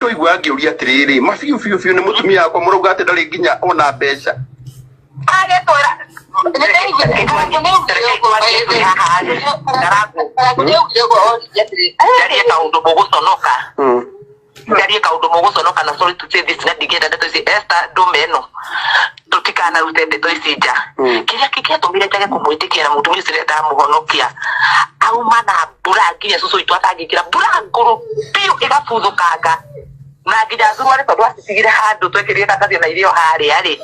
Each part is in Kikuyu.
Twaigua ngĩũria atĩrĩrĩ, ma biũ biũ biũ nĩ mũtumia wakwa mũrauga atĩ ndarĩ nginya ona mbeca. Agĩtwĩra. Njarie kaũndũ mũgũconoka. Njarie kaũndũ mũgũconoka, na sorry to say this, na ndingĩenda ndeto ici, Esther ndũme ĩno tũtikanarute ndeto ici nja. Kĩrĩa kĩngĩatũmire njage kũmwĩtĩkia na mũtumia ũcio ndamũhonokia, auma na mbura nginya cũcũ witũ atangĩkĩra mbura ngũrũ biũ ĩgabuthũkanga na nginya thuruarĩ, tondũ acitigire handũ twekĩrire katathi na irio harĩa rĩ.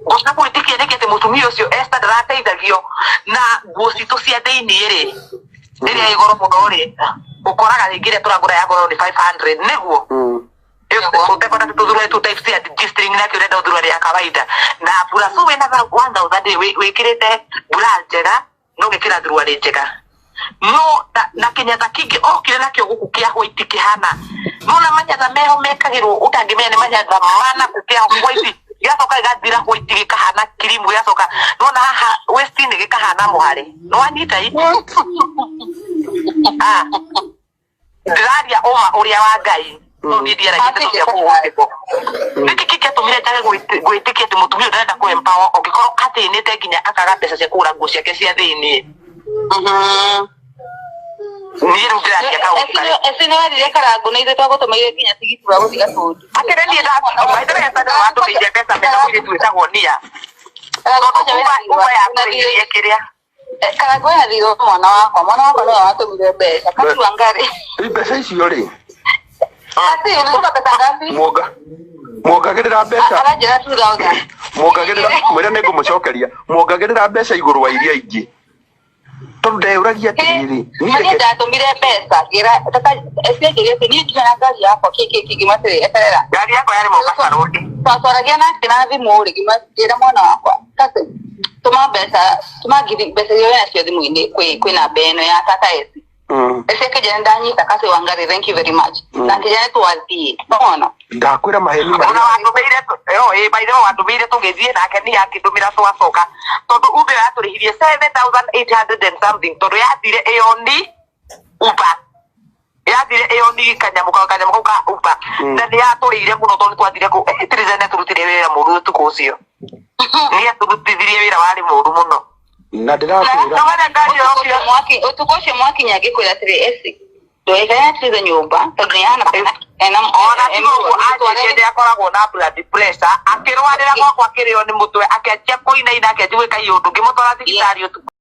Ngoka gwĩtĩkia nĩkĩ atĩ mũtumia ũcio Esther ndarateithagio na nguo citũ cia thĩiniĩ rĩ, rĩrĩa ĩ goro mũno rĩ, ũkoraga rĩngĩ ĩrĩa tũragũra ya goro nĩ 500 nĩguo ũtekwenda tũthuruarĩ two types cia G-string, nake ũrenda thuruarĩ ya kawaida na mbura, so wĩna 1000 wĩkĩrĩte mbura njega no gĩkĩra thuruarĩ njega no na kĩnyatha kĩngĩ okire nakĩo gũkũ kĩa white kĩhana nona manyatha meho mekagĩrwo ũtangĩmenya nĩ manyatha mana kũ kĩa white, gĩgacoka gĩgathira white gĩkahana cream, gĩgacoka nona haha waist-inĩ gĩkahana mũhare nĩwanyita i. Ah, ndĩraria ũma ũrĩa wa Ngai, no niĩ ndiaragia ndeto cia kũhũthĩko. Nĩkĩ kĩngĩatũmire njage gwĩtĩkia atĩ mũtumia ũyũ ndarenda kũ empower ũngĩkorwo athĩnĩte nginya akaga mbeca cia kũgũra nguo ciake cia thĩiniĩ? Niĩ rĩu ndĩraria kaũndũ karĩa Eci nĩ werire Karangũ nĩ ithuĩ twagũtũmĩire nginya tigiti wa gũthiĩ Gatũndũ. Akĩrĩ niĩ by the way, Esther nĩwe watũmĩire mbeca mena mũirĩtu wĩtagwo Nia, tondũ Uber yatũrĩhirie kĩrĩa. Karangũ ena thirĩ wa mwana wakwa. Mwana wakwa nĩwe watũmire mbeca. Kati Wangari. Rĩu mbeca icio rĩ, Kati, ulituma pesa ngapi? Muongagĩrĩra mbeca. Aranjĩra 2000. Muongagĩrĩra, mwĩre nĩ ngũmũcokeria, muongagĩrĩra mbeca igũrũ wa iria ingĩ, tondũ ndeyũragia atĩrĩrĩ, niĩ Niĩ ndatũmire mbeca ngĩra tata eci anjĩrire atĩ niĩ nginya na ngari yakwa kĩ kĩ kĩ, ngĩmwĩra atĩrĩ, eterera. Ngari yakwa yarĩ Mombasa Road. Twatwaragia nake na thimũ rĩ, ngĩra mwana wakwa, "Kase, tũma mbeca, tũma ngiri mbeca iria wĩ nacio thimũ-inĩ kwĩ namba ĩno ya tata eci." Eci akĩnjĩra, "Ndanyita, Kase Wangari, thank you very much." Na akĩnjĩra nĩ twathiĩ nona. Ndakwĩra maheni Ona marĩa watũmĩire yo ĩ, by the way, watũmĩire tũgĩthiĩ nake niĩ akĩndũmĩra twacoka, tondũ Uber ĩyo yatũrĩhirie 7800 and something, tondũ yathire ĩyo ni Uber, yathire ĩyo ni kanyamũ kau ka Uber. Na nĩ yatũrĩire mũno tondũ nĩ twathire kũ Theresa nĩ atũrutire wĩra mũru ũtukũ ũcio, nĩ atũrutithirie wĩra warĩ mũru mũno. Na ndĩrakwĩra. No wena ngari yokire. Ũtukũ ũcio mwakinya ngĩkwĩra atĩrĩ, "Eci, ndwekane Theresa nyũmba tondũ nĩ hana ena." Ona tiga ũguo, anjĩtie nĩ akoragwo na blood pressure, akĩrwarĩra gwakwa, akĩrĩo nĩ mũtwe, akĩanjia kũinaina, akĩanjia gwĩka iũndũ, ngĩmũtwara thibitarĩ ũtukũ.